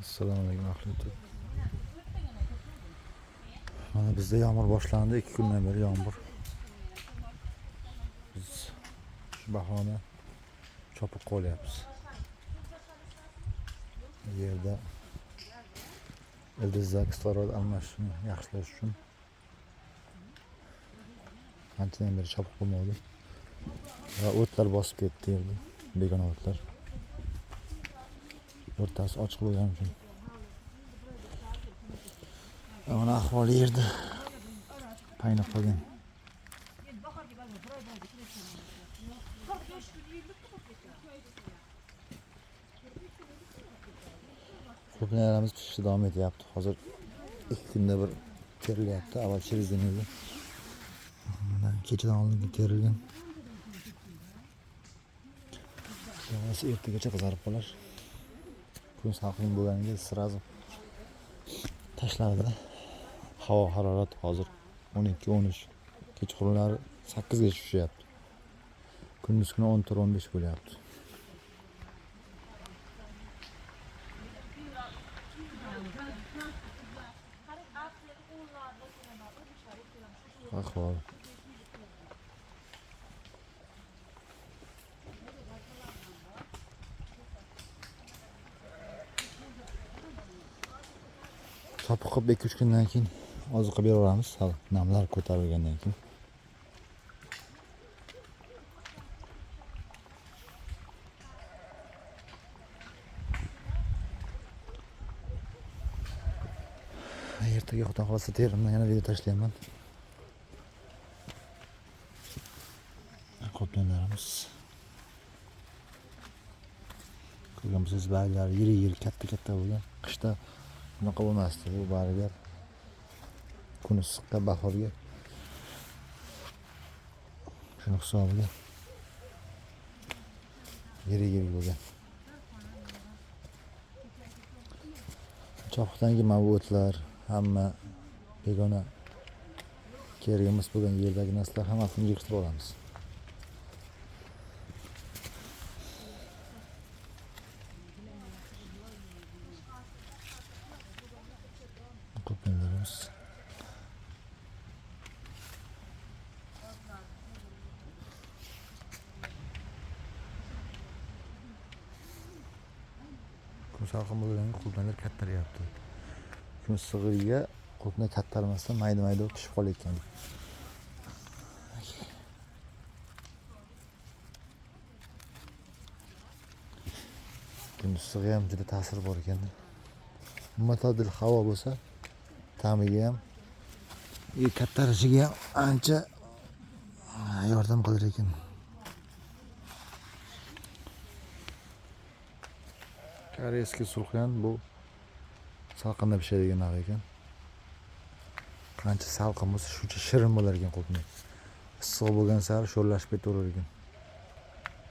Assalomu alaykum ahli YouTube. Mana bizda yomg'ir boshlandi, 2 kundan beri yomg'ir. Biz shu bahona chopib qolyapmiz. Yerda ildizlar kislorod almashishini yaxshilash uchun anchadan beri chopib bo'lmadi. Va o'tlar bosib ketdi yerda, begona o'tlar. O'rtasi ochiq bo'lgani uchun. Mana ahvoli yerda paynab qolgan. Qulupnaylarimiz pishishda davom etyapti. Hozir 2 kunda bir terilyapti. Avval chirizdan edi. Mana kechadan oldin terilgan. Yog'och ertagacha qizarib qolar. Kun salqin bo'lganiga sразу tashlardi. Havo harorat hozir 12-13, kechqurunlari 8 gacha tushyapti. Kunduz kuni 14-15 bo'lyapti. Ahvol. Chopiq qilib 2-3 kundan keyin oziqa beraveramiz, sal namlar ko'tarilgandan keyin. Ertaga Xudo xohlasa terimdan yana video tashlayman. Qoplanlarimiz. Ko'rgan bo'lsangiz barglari yirik-yirik katta-katta bo'lgan. Qishda bunaqa bo'lmasdi. Bu barglar kun issiqqa, bahorga shuni hisobiga yirik-yirik bo'lgan. Chopiqdan keyin mana bu o'tlar, hamma begona kerak emas bo'lgan yerdagi narsalar hammasini yig'ishtirib olamiz. Qoplanlarimiz. Kun salqin bo'lganiga qulupnaylar kattaryapti. Kun issig'iga qulupnay kattarmasdan mayda-mayda bo'lib pishib qolayotgan. Kun issig'i ham juda ta'siri bor ekan. Mo'tadil havo bo'lsa, ta'miga ham, kattarishiga ham ancha yordam qilar ekan. Koreyskiy sulxyan bu salqinda pishadigan nav ekan. Qancha salqin bo'lsa, shuncha shirin bo'lar ekan qulupnay. Issiq bo'lgan sari sho'rlashib ketaverar ekan.